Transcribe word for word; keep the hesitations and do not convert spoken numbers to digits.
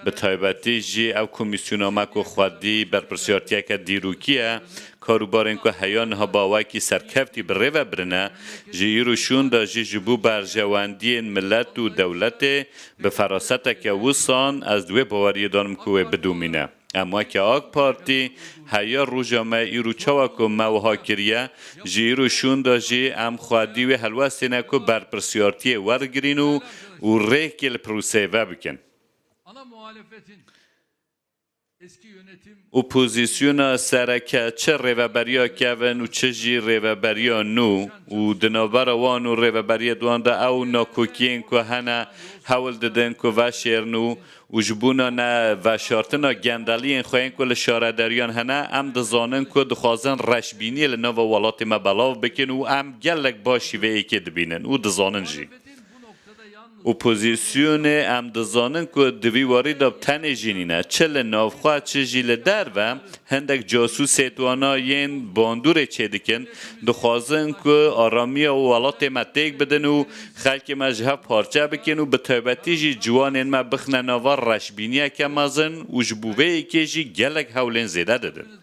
Bi taybetî jî ev komîsyona me ku xwedî berpirsiyartiyeke dîrokî ye, karûbarên ku heya niha bi awayekî serkevtî bi rê ve birine, ji îro şûnda jî ji bo berjewendiyên milet û dewletê bi feraseteke wisan ez di wê baweriyê de nim ku wê bidomîne. Em weke AK Partî heya roja me îro çawa ku me wiha kiriye, ji îro şûnda jî em xwedî wê helwestê ne ku berpirsiyartiyê wergirîn û, û rêkê li proseyê vebikin. Ana muhalefetin eski yönetim Opozîsyona sereke çi rêveberiya kevin û çi jî rêveberiya nû û di navbera wan û rêveberiya di wan de ew nakokiyên ku hene hewl didin ku veşêrin û, û ji bona ne veşartina gendeliyên xwe yên ku li şaredariyan hene, em dizanin ku dixwazin reşbîniyê li nava welatê me belav bikin û em gelek baş jî vê yekê dibînin û dizanin jî. Opozîsyonê em dizanin ku di vî warî de bi tenê jî nîne. Çi li navxwe, çi jî li derve, hindek casûsê wana yên bandorê çêdikin, dixwazin ku aramiya welatê me têk bidin û xelkê me ji hev parçe bikin û bi taybetî jî ciwanên me bixine nava reşbîniyeke mezin û ji bo vê yekê jî gelek hewlên zêde didin.